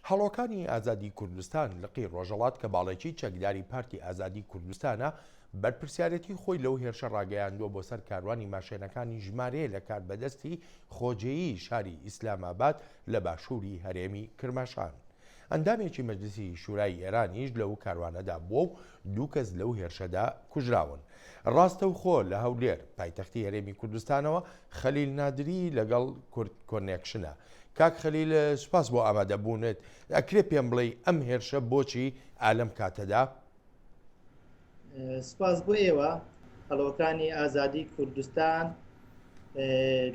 هەڵۆکانی ئازادی کوردستان لقی ڕۆژەڵات کە باڵێکی چەکداری پارتی ئازادی کوردستانە، بەرپرسیارێتی خۆی لەو هێرشە ڕاگەیاندووە بۆ سەر کاروانی ماشێنەکانی ژمارەیە لە کاربەدەستی خۆجێیی شاری ئیسلامئاباد لە باشووری هەرێمی کرماشان. ئەندامێکی مەجلیسی شورای ئێرانیش لەو کاروانەدا بووە و دوو کەس لەو هێرشەدا کوژراون. ڕاستەوخۆ لە هەولێر، پایتەختی هەرێمی کوردستانەوە، خەلیل نادری لەگەڵ کورد کۆنێکشنە. کاک خەلیل سوپاس بۆ ئامادەبوونت. ئەکرێ پێم بڵێی ئەم هێرشە بۆچی ئا لەم کاتەدا؟ سپاس بۆ ئێوە. هەڵۆکانی ئازادی کوردستان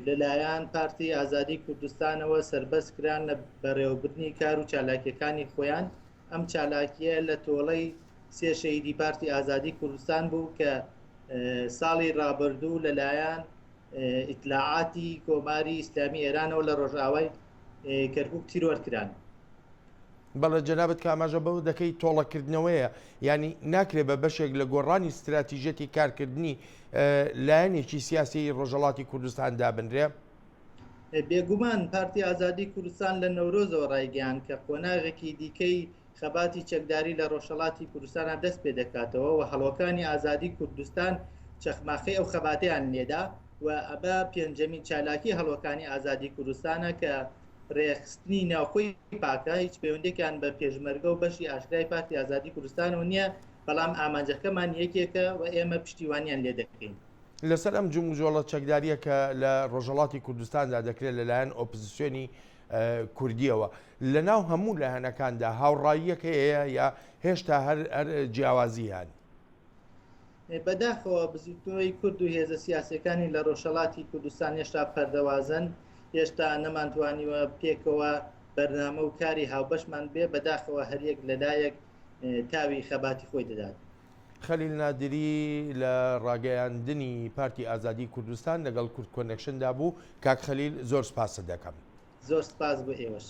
لەلایەن پارتی ئازادی کوردستانەوە سەربەست کران لە بەڕێوەبردنی کار و چالاکیەکانی خۆیان. ئەم چالاکیە لە تۆڵەی سێ شەهیدی پارتی ئازادی کوردستان بوو کە ساڵی ڕابردوو لەلایەن ئیتلاعاتی کۆماری ئیسلامی ئێرانەوە لە ڕۆژئاوای کەرکوک تیرۆر کران. بەڵێ جەنابت کە ئاماژە بەوە دەکەی تۆڵەکردنەوەیە یانی ناکرێ بە بەشێک لە گۆڕانی ستراتیژیەتی کارکردنی لایەنێکی سیاسی ڕۆژهەڵاتی کوردستان دابنرێ؟ بێگومان پارتی ئازادی کوردستان لە نەورۆزەوە ڕایگەیاند کە قۆناغێکی دیکەی خەباتی چەکداری لە ڕۆژهەڵاتی کوردستانا دەست پێ دەکاتەوە و هەڵۆکانی ئازادی کوردستان چەخماخەی ئەو خەباتەیان لێدا و ئەمە پێنجەمین چالاکی هەڵۆکانی ئازادی کوردستانە کە ڕێکخستنی ناوخۆی پاکە، هیچ پەیوەندێکیان بە پێشمەرگە و بەشی ئاشکرای پارتی ئازادی کوردستانەوە نییە، بەڵام ئامانجەکەمان یەکێکە و ئێمە پشتیوانیان لێ دەکەین. لەسەر ئەم جموجۆڵە چەکدارییە کە لە ڕۆژهەڵاتی کوردستاندا دەکرێت لەلایەن ئۆپزسیۆنی کوردییەوە، لەناو هەموو لایەنەکاندا هاوڕاییەک هەیە یا هێشتا هەر جیاوازی هەن؟ بەداخەوە بزوتنەوەی کورد و هێزە سیاسیەکانی لە ڕۆژهەڵاتی کوردستان هێشتا پەردەوازەن، هێشتا نەمانتوانیوە پێکەوە بەرنامە و کاری هاوبەشمان بێ، بەداخەوە هەریەک لەلایەک تاوی خەباتی خۆی دەدات. خەلیل نادری لە ڕاگەیاندنی پارتی ئازادیی کوردستان لەگەڵ کورد کۆنێکشندا بوو. کاک خەلیل زۆر سپاست دەکەم. زۆر سپاس بۆ ئێوەش.